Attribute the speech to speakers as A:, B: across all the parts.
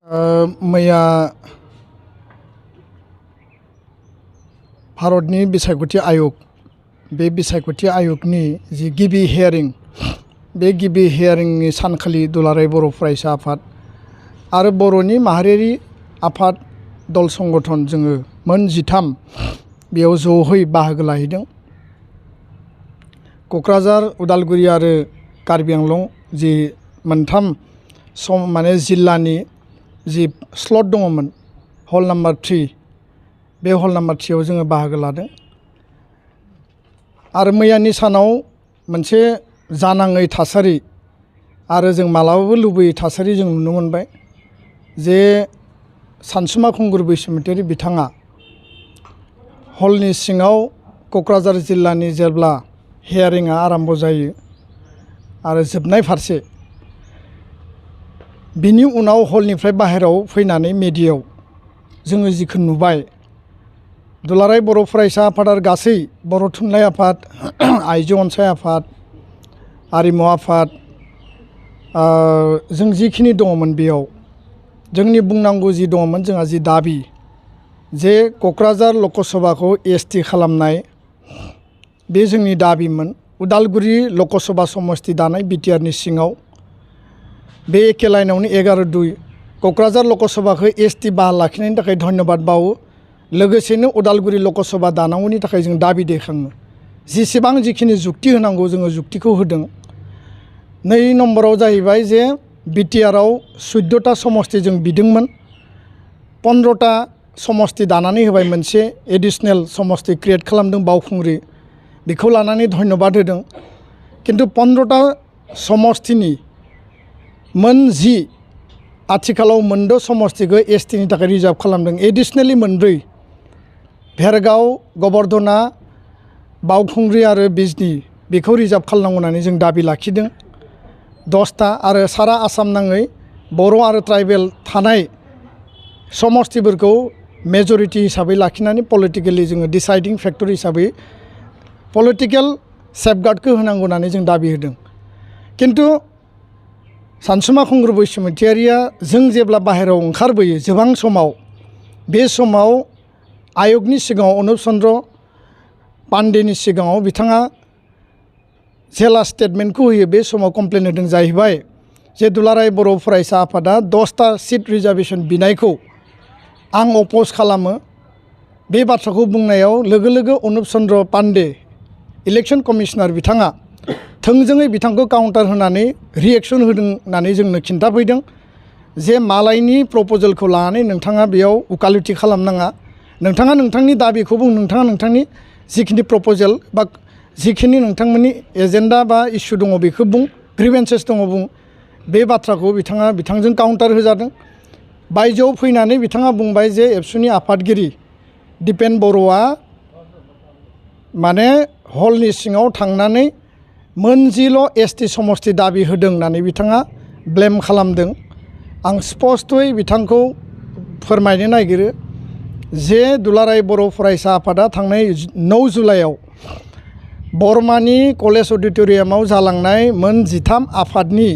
A: मैया भारतनि बिसायख'थि आयोग बे बिसायख'थि आयगनि जि गिबि हियारिं बे गिबि हियारिंनि सानखालि दुलाराय बर' फरायसा आफाद आरो बर'नि माहारियारि आफाद दल संगठन जोङो मोन 13 बेयाव ज'है बाहागो लाहैदों। क'क्राझार उदालगुरि आरो कार्बि आंलं जि मोनथाम जिल्लानि जि स्लट दङमोन हल नाम्बार 3 बे हल नाम्बार 3 आव जोङो बाहागो लादों। आरो मैयानि सानाव मोनसे जानाङै थासारि आरो जों मालाबाबो लुबैयै थासारि जों नुनो मोनबाय जे सानसुमा खुंगुर बैसोमुतियारि बिथाङा हलनि सिङाव क'क्राझार जिल्लानि जेब्ला हियारिंआ आराम्भ जायो आरो जोबनाय फारसे बिनि उनाव हलनिफ्राय बाहेरायाव फैनानै मेडियायाव जोङो जिखौ नुबाय दुलाराय बर' फरायसा आफाद आरो गासै बर' थुनलाइ आफाद आइजो अनसाय आफाद आरिमु आफाद जों जिखिनि दङमोन बेयाव जोंनि बुंनांगौ जि दङमोन जोंहा जि दाबि जे क'क्राझार लकसभाखौ एसटि खालामनाय बे जोंनि दाबिमोन। उदालगुरि लकसभा समस्ति दानाय बिटिआरनि सिङाव बे एखे लाइनावनो 11-2 क'क्राझार लकसभाखौ एसटि बाहाल लाखिनायनि थाखाय धन्यबाद बावो। लोगोसेनो उदालगुरि लकसभा दानांगौनि थाखाय जों दाबि दैखाङो। जेसेबां जिखिनि जुक्ति होनांगौ जोङो जुक्तिखौ होदों। 2 नम्बराव जाहैबाय जे बिटिआरआव 14टा समस्ति जों बिदोंमोन, 15टा समस्ति दानानै होबाय, मोनसे एडिशनेल समस्ति क्रिएट खालामदों बावखुंग्रि, बेखौ लानानै धन्यबाद होदों। किन्तु 15टा समस्तिनि मोन 10 आथिखालाव मोनद' समस्तिखौ एसटिनि थाखाय रिजार्भ खालामदों। एडिशनेलि 4 भेरगाव, गबर्धना, बावखुंग्रि आरो बिजनी बेखौ रिजार्भ खालामनांगौ होननानै जों दाबि लाखिदों। 10टा आरो सारा आसाम नाङै बर' आरो ट्राइबेल थानाय समस्तिफोरखौ मेजरिटि हिसाबै लाखिनानै पलिटिकेलि जोङो डिसाइडिं फेक्टर हिसाबै पलिटिकेल सेफगार्डखौ होनांगौ होननानै जों दाबि होदों। किन्तु सानसुमा खुंगुर बैसोमुतियारिया जों जेब्ला बाहेरायाव ओंखारबोयो जोबां समाव, बे समाव आयगनि सिगाङाव अनुप चन्द्र पान्डेनि सिगाङाव बिथाङा जेला स्टेटमेन्टखौ होयो बे समाव कमप्लेन होदों जाहैबाय जे दुलाराय बर' फरायसा आफादा 10टा सिट रिजार्भेसन बिनायखौ आं अपोज खालामो। बे बाथ्राखौ बुंनायाव लोगो लोगो अनुप चन्द्र पान्डे इलेक्सन कमिशनार बिथाङा थोंजोङै बिथांखौ काउन्टार होनानै रिएक्सन होदों होननानै जोंनो खिन्थाफैदों जे मालायनि प्रप'जेलखौ लानानै नोंथाङा बेयाव उकालति खालामनाङा, नोंथाङा नोंथांनि दाबिखौ बुं, नोंथाङा नोंथांनि जिखिनि प्रप'जेल बा जिखिनि नोंथांमोननि एजेन्डा बा इस्यु दङ बेखौ बुं, ग्रिभेन्सेस दङ बुं। बे बाथ्राखौ बिथांजों काउन्टार होजादों। बायजोआव फैनानै बिथाङा बुंबाय जे एबसुनि आफादगिरि दिपेन बर'आ हलनि सिङाव थांनानै मोन 10ल' एसटि समस्ति दाबि होदों होननानै बिथाङा ब्लेम खालामदों। आं स्पष्टयै बिथांखौ फोरमायनो नागिरो जे दुलाराय बर' फरायसा आफादा थांनाय 9 जुलाइआव बरमानि कलेज अडिट'रियामाव जालांनाय मोन 13 आफादनि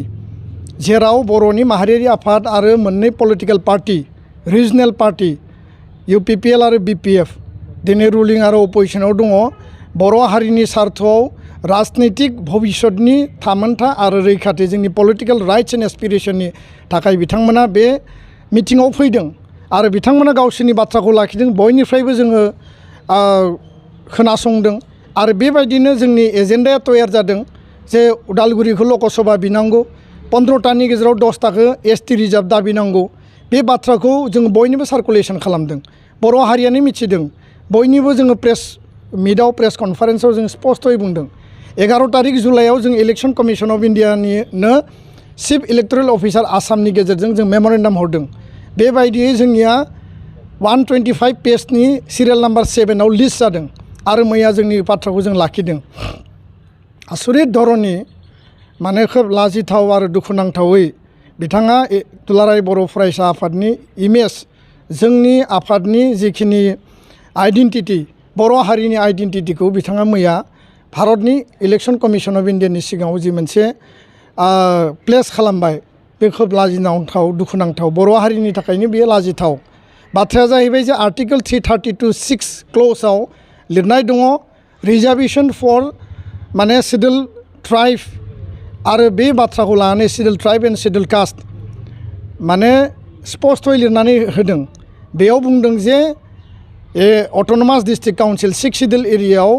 A: जेराव बर'नि माहारियारि आफाद आरो 2 political party regional party UPPL आरो BPF दिनै रुलिं आरो अपोजिशनाव दङ। बर' हारिनि सार्थआव राजनैतिक भबिष्यतनि थामोनथा आरो रैखाथि जोंनि पलिटिकेल राइट्स एन्ड एसपिरेशननि थाखाय बिथांमोना बे मिटिङाव फैदों आरो बिथांमोना गावसोरनि बाथ्राखौ लाखिदों। बयनिफ्रायबो जोङो खोनासंदों आरो बेबायदिनो जोंनि एजेन्डाया तयार जादों जे उदालगुरिखौ लकसभा बिनांगौ, 15टानि गेजेराव 10टाखौ एसटि रिजार्भ दाबिनांगौ। बे बाथ्राखौ जों बयनिबो सार्कुलेसन खालामदों, बर' हारियानो मिथिदों। बयनिबो जोङो प्रेस मिटआव प्रेस कनफारेन्सआव जों स्पष्टयै बुंदों। 11 तारिख जुलाइआव जों इलेक्सन कमिसन अफ इन्डियानिनो चिफ इलेक्टरेल अफिसार आसामनि गेजेरजों जों मेमरेन्डाम हरदों। बेबायदियै जोंनिया 125 पेजनि सिरियाल नाम्बार 7आव लिस्ट जादों आरो मैया जोंनि बाथ्राखौ जों लाखिदों। आसरित धरननि खोब लाजिथाव आरो दुखुनांथावै बिथाङा दुलाराय बर' फरायसा आफादनि इमेज, जोंनि आफादनि जिखिनि आइडेन्टिटि, बर' हारिनि आइडेन्टिटिखौ बिथाङा मैया भारतनि इलेक्सन कमिसन अफ इन्डियानि सिगाङाव जि मोनसे प्लेस खालामबाय बे खोब लाजिनांथाव दुखुनांथाव बर' हारिनि थाखायनो बेयो लाजिथाव बाथ्राया जाहैबाय जे आर्टिकल 332(6) क्ल'जआव लिरनाय दङ रिजार्भेसन फर माने सिडुल ट्राइब आरो बे बाथ्राखौ लानानै scheduled tribe and scheduled caste माने स्पष्टयै लिरनानै होदों बेयाव बुंदों जे अट'नमास डिस्ट्रिक्ट काउन्सिल 6 सिडुल एरियायाव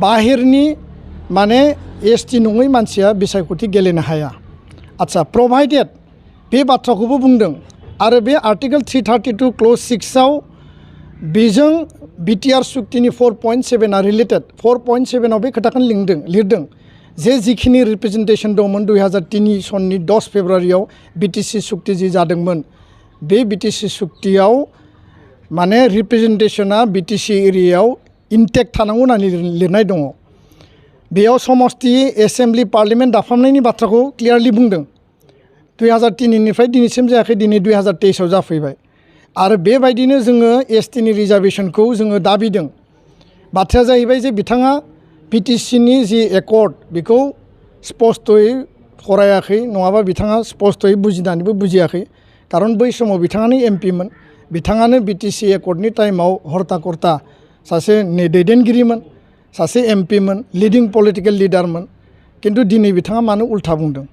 A: बाहेरनि माने एसटि नङै मानसिया बिसायख'थि गेलेनो हाया आच्छा प्रभाइडेड बे बाथ्राखौबो बुंदों आरो बे आर्टिकल 332 क्ल'ज 6 आव बेजों बिटिआर सुक्तिनि 4.7 आ रिलेटेड 4.7 आव बे खोथाखौनो लिरदों जे जिखिनि रिप्रेजेन्टेसन दंमोन 2003 सननि 10 फेब्रुवारियाव बिटिसि सुक्ति जि जादोंमोन बे बिटिसि सुक्तियाव माने रिप्रेजेन्टेसना बिटिसि एरियायाव इनटेक्ट थानांगौ होननानै लिरनाय दङ बेयाव समस्ति एसेम्ब्लि पार्लियामेन्ट दाफामनायनि बाथ्राखौ क्लियारलि बुंदों 2003 निफ्राय दिनैसिम जायाखै दिनै 2023 आव जाफैबाय आरो बेबायदिनो जोङो एसटिनि रिजार्भेसनखौ जोङो दाबिदों बाथ्राया जाहैबाय जे बिथाङा बिटिसिनि जि एकर्ड बेखौ स्पष्टयै फरायाखै नङाबा बिथाङा स्पष्टयै बुजिनानैबो बुजियाखै खारन बै समाव बिथाङानो एमपिमोन बिथाङानो बिटिसि एकर्डनि टाइमाव हर्ता कर्ता सासे दैदेनगिरिमोन सासे एमपिमोन लिडिं पलिटिकेल लिडारमोन किन्तु दिनै बिथाङा मानो उल्था बुंदों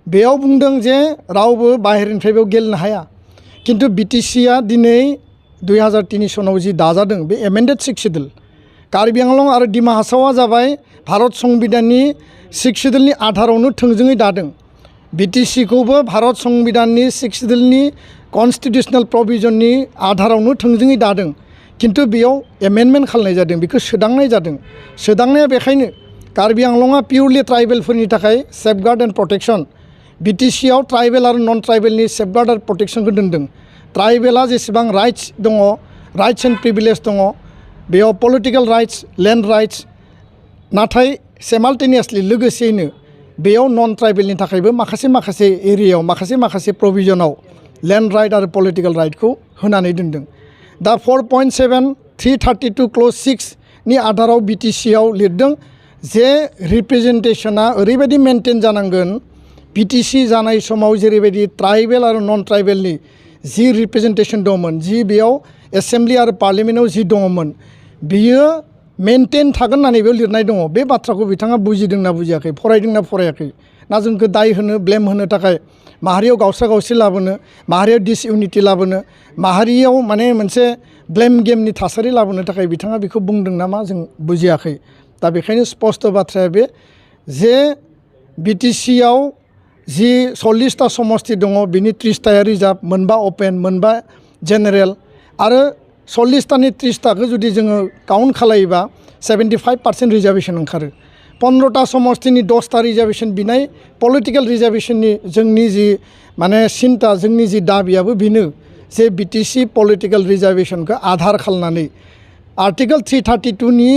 A: बेयाव बुंदों जे रावबो बाहेरनिफ्राय बेयाव गेलेनो हाया किन्तु बिटिसिआ दिनै 2003 सनाव जि दाजादों बे एमेन्डेड 6 सिडुल कार्बि आंलं आरो डिमा हासावआ जाबाय भारत संबिधाननि 6 सिडुलनि आधारावनो थोंजोङै दादों बिटिसिखौबो भारत संबिधाननि 6 सिडुलनि कन्स्टिटिउसनेल प्रभिजननि आधारावनो थोंजोङै दादों किन्तु बेयाव एमेन्डमेन्ट खालामनाय जादों बेखौ सोदांनाय जादों सोदांनाया बेखायनो कार्बि आंलंआ पिउरलि ट्राइबेलफोरनि थाखाय सेफगार्ड एन्ड प्रटेक्शन बिटिसिआव ट्राइबेल आरो नन ट्राइबेलनि सेफगार्ड आरो प्रटेक्शनखौ दोनदों ट्राइबेला जेसेबां राइट्स दङ राइट्स एन्ड प्रिभिलेज दङ बेयाव पलिटिकेल राइट्स लेन्ड राइट्स नाथाय सेमाल्टेनियासलि लोगोसेयैनो बेयाव नन ट्राइबेलनि थाखायबो माखासे एरियायाव माखासे प्रभिजनाव लेन्ड राइट आरो पलिटिकेल राइटखौ होनानै दोनदों दा 4.7 332 क्ल'ज 6 नि आधाराव बिटिसिआव लिरदों जे रिप्रेजेन्टेसना ओरैबायदि मेनटेन जानांगोन बिटिसि जानाय समाव जेरैबायदि ट्राइबेल आरो नन ट्राइबेलनि जि रिप्रेजेन्टेसन दंमोन जि बेयाव एसेम्ब्लि आरो पार्लियामेन्टआव जि दङमोन बियो मेनटेन थागोन होननानै बेयाव लिरनाय दङ बे बाथ्राखौ बिथाङा बुजिदोंना बुजियाखै फरायदोंना फरायाखै ना जोंखौ दाय होनो ब्लेम होनो थाखाय माहारियाव गावस्रा लाबोनो माहारियाव डिसइउनिटि लाबोनो माहारियाव माने मोनसे ब्लेम गेमनि थासारि लाबोनो थाखाय बिथाङा बेखौ बुंदों नामा जों बुजियाखै दा बेखायनो स्पष्ट बाथ्राया बे जे बिटिसिआव जि 40टा समस्ति दङ बिनि 30टाया रिजार्भ मोनबा अपेन मोनबा जेनेरेल आरो 40टानि 30टाखौ जुदि जोङो काउन्ट खालायोबा 75% रिजार्भेसन ओंखारो 15टा समस्तिनि 10टा रिजार्भेसन बिनाय पलिटिकेल रिजार्भेसननि जोंनि जि माने सिन्ता जोंनि जि दाबियाबो बेनो जे बिटिसि पलिटिकेल रिजार्भेसनखौ आधार खालामनानै आर्टिकल 332 नि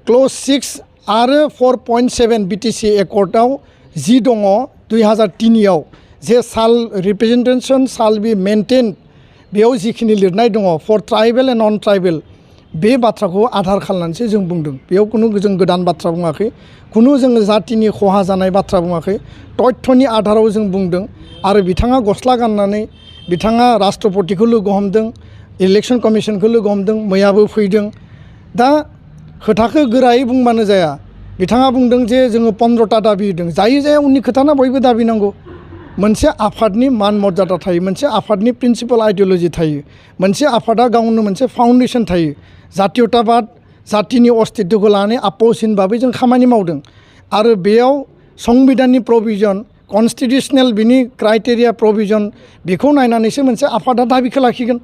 A: क्ल'ज 6 आरो 4.7 बिटिसि एकर्डआव जि दङ 2003 आव जे साल रिप्रेजेन्टेसन साल बि मेनटेन बेयाव जिखिनि लिरनाय दङ for tribal and non tribal बे बाथ्राखौ आधार खालामनानैसो जों बुंदों बेयाव खुनु जों गोदान बाथ्रा बुङाखै खुनु जोङो जातिनि खहा जानाय बाथ्रा बुङाखै तथ्यनि आधाराव जों बुंदों आरो बिथाङा गस्ला गाननानै बिथाङा राष्ट्रपतिखौ लोगो हमदों इलेक्सन कमिसनखौ लोगो हमदों मैयाबो फैदों दा खोथाखौ गोरायै बुंबानो जाया बिथाङा बुंदों जे जोङो 15टा दाबि होदों जाया उननि खोथाना बयबो दाबि नांगौ मोनसे आफादनि मान मर्यादा थायो मोनसे आफादनि प्रिन्सिपाल आइडिय'लजि थायो मोनसे आफादा गावनो मोनसे फाउन्डेसन थायो जातीयताबाद जातिनि अस्तित्वखौ लानानै आपोजिसन भाबै जों खामानि मावदों आरो बेयाव संबिधाननि प्रभिजन कन्स्टिटिउसनेल बिनि क्राइटेरिया प्रभिजन बेखौ नायनानैसो मोनसे आफादा दाबिखौ लाखिगोन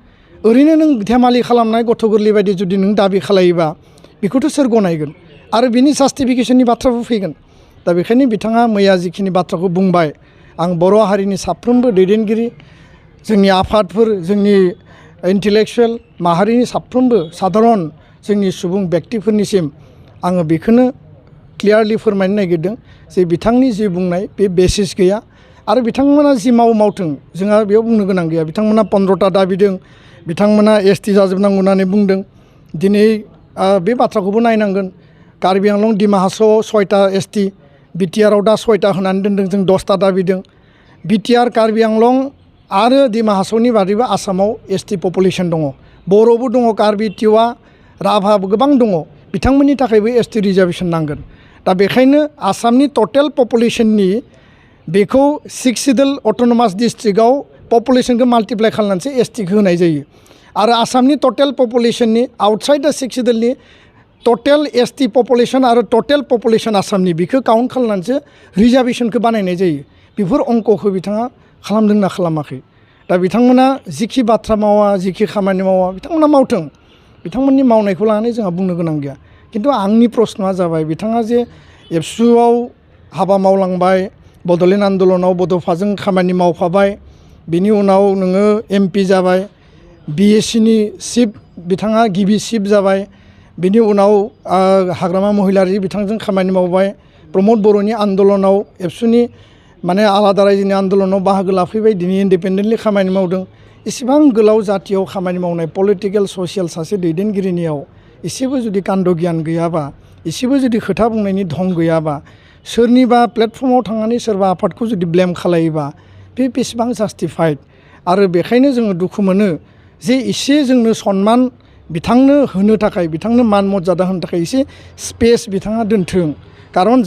A: ओरैनो नों धेमालि खालामनाय गथ' गोरलै बायदि जुदि नों दाबि खालायोबा बेखौथ' सोर गनायगोन आरो बिनि जास्टिफिकेसननि बाथ्राबो फैगोन दा बेखायनो बिथाङा मैया जिखिनि बाथ्राखौ बुंबाय आं बर' हारिनि साफ्रोमबो दैदेनगिरि जोंनि आफादफोर जोंनि इन्टेलेक्सुवेल माहारिनि साफ्रोमबो साधारन जोंनि सुबुं व्यक्तिफोरनिसिम आङो बेखौनो क्लियारलि फोरमायनो नागिरदों जे बिथांनि जि बुंनाय बे बेसिस गैया आरो बिथांमोना जि मावथों जोंहा बेयाव बुंनो गोनां गैया बिथांमोना 15टा दाबिदों बिथांमोना एसटि जाजोबनांगौ होननानै बुंदों दिनै बे बाथ्राखौबो नायनांगोन कार्बि आंलं डिमा हासावआव 6टा एसटि बिटिआरआव दा 6टा होनानै दोनदों जों 10टा दाबिदों बिटिआर कार्बि आंलं आरो डिमा हासावनि बादैबो आसामाव एसटि पपुलेसन दङ बर'बो दङ कार्बि टिवा राभाबो गोबां दङ बिथांमोननि थाखायबो एसटि रिजार्भेसन नांगोन दा बेखायनो आसामनि टटेल पपुलेसननि बेखौ 6 सिडुल अट'नमास डिस्ट्रिक्टआव पपुलेसनखौ माल्टिप्लाइ खालामनानैसो एसटिखौ होनाय जायो आरो आसामनि टटेल पपुलेसननि आउटसाइड दा 6 सिडुलनि टटेल एसटि पपुलेसन आरो टटेल पपुलेसन आसामनि बेखौ काउन्ट खालामनानैसो रिजार्भेसनखौ बानायनाय जायो बेफोर अंकखौ बिथाङा खालामदोंना खालामाखै दा बिथांमोना जिखि बाथ्रा मावा जिखि खामानि मावा बिथांमोना मावथों बिथांमोननि मावनायखौ लानानै जोंहा बुंनो गोनां गैया खिन्थु आंनि प्रश्नआ जाबाय बिथाङा जे एबसुआव हाबा मावलांबाय बड'लेण्ड आन्दलनाव बड'फाजों खामानि मावफाबाय बिनि उनाव नोङो एमपि जाबाय बिएससिनि चिफ बिथाङा गिबि चिफ जाबाय बिनि उनाव हाग्रामा महिलारि बिथांजों खामानि मावबाय प्रमद बर'नि आन्दलनाव एबसुनि माने आलादा रायजोनि आन्दलनाव बाहागो लाफैबाय दिनै इन्डिपेन्डेन्टलि खामानि मावदों इसेबां गोलाव जातियाव खामानि मावनाय पलिटिकेल ससियेल सासे दैदेनगिरिनियाव एसेबो जुदि कान्द गियान गैयाबा एसेबो जुदि खोथा बुंनायनि धं गैयाबा सोरनिबा प्लेटफर्माव थांनानै सोरबा आफादखौ जुदि ब्लेम खालायोबा बे बेसेबां जास्टिफाइड आरो बेखायनो जोङो दुखु मोनो जे एसे जोंनो सनमान बिथांनो होनो थाखाय बिथांनो मान मर्यादा होनो थाखाय एसे स्पेस बिथाङा दोनथों खारन